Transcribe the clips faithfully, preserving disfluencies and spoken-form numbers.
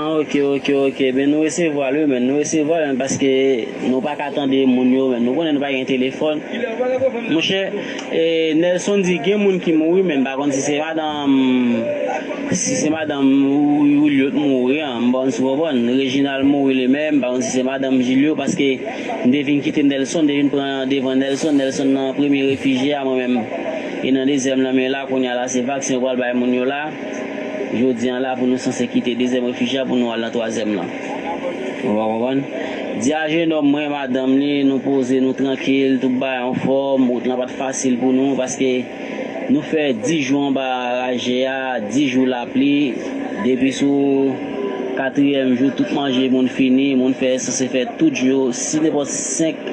Ah, ok, ok, ok. Men nou resevwa l, wi, men nou resevwa l, men paske nou pa ka tande moun yo, men nou konnen nou pa gen telefòn. Monchè, e, Nelson di gen moun ki mouri, men m pa konn si se madanm, si se madanm Julio t mouri an, m pa konn si w konprann. Reginald mouri li menm, m pa konn si se madanm Julio, paske m te vin kite Nelson, m te vin pran devan Nelson, Nelson nan premye refijye a, mwen menm, e nan dezyèm nan men la, kounye a la, se vaksen yo pral bay moun yo la. Jodi an la, pou nou sanse kite dezyèm refijye a pou nou al nan twazyèm lan. Ou pa konprann? Di a jenòm mwen, madanm li, nou poze, nou trankil, tout bagay anfòm, wout lan pa t fasil pou nou, paske nou fè dis jou anba raje a, dis jou lapli, depi sou katriyèm jou, tout manje moun fini, moun fè, sanse fè tout jou, si nenpòt senk,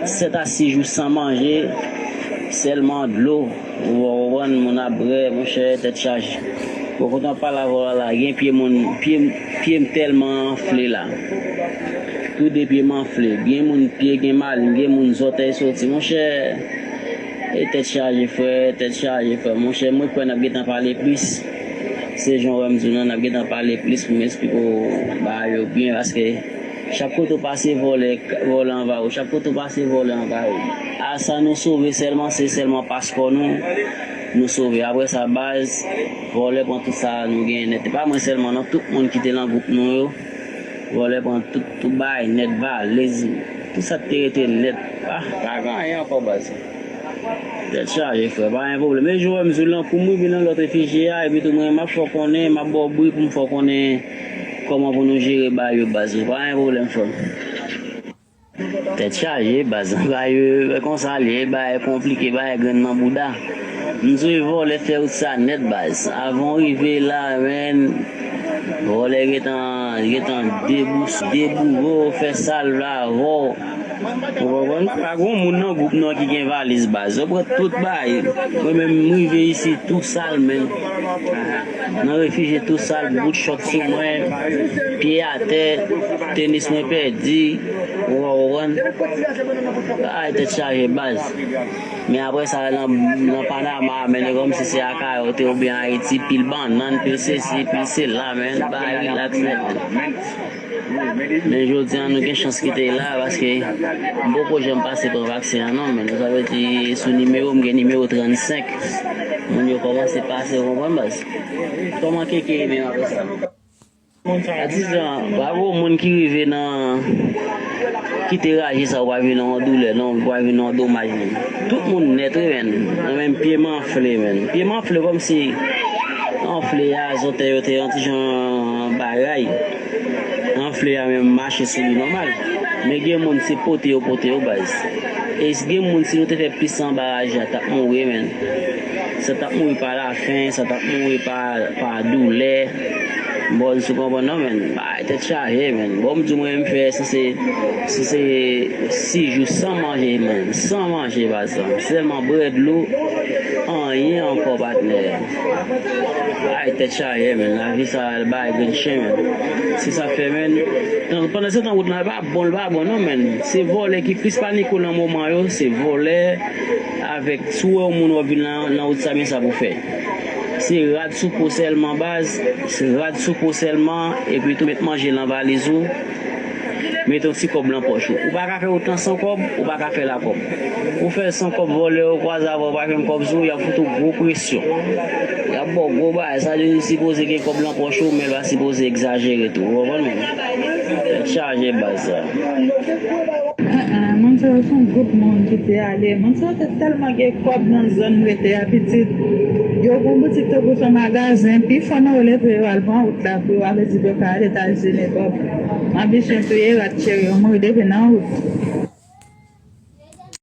sèt a sis jou san manje, sèlman dlo. Ou konprann, moun ap brè, monchè, tèt chaje. Bon, kote w ap pale avè w la, la, gen pye moun, pye m, pye m tèlman anfle la. Tou de pye m anfle. Gen moun pye gen malin, gen moun zòtèy soti. Monchè, e tèt chaje, frè, tèt chaje, frè. Monchè, mwen kwè n ap gentan pale plis. Se jan w wè m di w lan, n ap gentan pale plis pou m esplike w bagay yo byen, paske chak kote w pase, vòlè, vòlè anvayi w. Chak kote w pase, vòlè anvayi w. A sa nou sove sèlman, se sèlman paspò nou, nou sove. Apre sa, baz, vòlè pran tout sa nou genyen nèt. E pa mwen sèlman, non, tout moun ki te nan gwoup nou yo, vòlè pran tout, tout bagay nèt, valiz, tout sa k te rete nèt. Ah, pa gen anyen ankò, baz. Tèt chaje, frè, pa gen pwoblèm. E jan w wè m di w lan, pou m rive nan lòt refijye a, epi tou mwen, m ap fè w konnen, m ap ba w bri pou m fè w konnen kòman pou nou jere bagay yo, baz. Pa gen pwoblèm, frè m. Tèt chaje, baz. Bagay yo, e konsa l ye, bagay konplike, bagay grenn nan bouda. M di w, vòlè fè wout sa nèt, baz. Avan w rive la, menn, vòlè gentan, gentan debous-, deboure w, fè sa l vle avè w. Ou konprann? Pa gen moun nan gwoup nou an ki gen valiz, baz. Yo pran tout bagay. Mwen menm, m rive isi tou sal, menn. Nan refijye tou sal, bout chòt sou mwen, pye atè, tenis mwen pèdi. Ou konprann? Ay, tèt chaje, baz. Men apre sa, nan, nan Panama, menn, e kòmsi se Akayè w te oubyen Ayiti, pil bannann, pil sesi, pil sela, menn. Bagay rilaks nèt. Men jodi a, nou gen chans ki te la, paske m poko janm pase pran vaksen an, non, men sa vle di, sou nimewo, m gen nimewo trannsenk. Moun yo kòmanse pase, w konprann, baz? Kòman Keke ye menm apre sa? Atizan, bravo, moun ki rive nan, ki te raje sa, ou pa vin nan yon doulè, non, ou pa vin nan yon domaj, non. Tout moun nèt, wi, menn. Mwen menm, pye m anfle, menn. Pye m anfle kòmsi anfle a, zòtèy yo te yon ti jan bagay. Anfle a menm mache sou li nòmal. Men gen moun se pote yo pote yo, baz. E gen moun, si nou te fè plis anba raje a, t ap mouri, menn. Sa t ap mouri pa lafen, sa t ap mouri pa, pa doulè. Bon, si w konprann non, menn. Bagay tèt chaje, menn. Bon, m di w, mwen, m fè, si se, si se sis jou san manje, menn. San manje, baz. Sèlman bwè dlo, anyen ankò, patnè. Ay, tèt chaje, menn. Lavi sa, bagay grenn chen, menn. Se sa k fè, menn. Pandan se tan, wout lan pa bon, l pa bon, non, menn. Se vòlè ki plis panike w nan moman yo, se vòlè avèk, si w wè yon moun w ap vin nan, nan wout sa, men sa pou fè. Se rad sou po sèlman, baz. Se rad sou po sèlman. Epi tou, met manje nan valiz ou. Mete yon ti kòb nan pòch ou. Ou pa ka fè wout lan san kòb, ou pa ka fè l a kòb. Ou fè l san kòb, vòlè yo kwaze avè w, pa jwenn kòb sou ou, y ap fout ou gwo presyon. Y ap ba w gwo bagay. Sa vle di, sipoze gen kòb nan pòch ou, men l pa sipoze egzajere tou. Ou konprann, menn? Tèt chaje, baz. Ah, ah, moun sa yo se yon gwoup moun ki te ale. Moun sa yo te tèlman gen kòb nan zòn m rete a, pitit. Yo gen yon boutik tankou se yon magazen. Pifò nan yo leve yo al pran wout la pou yo ale di pou yo ka al Etazini. Bòb, anbisyon touye rat, cheri, yo mouri depi nan wout.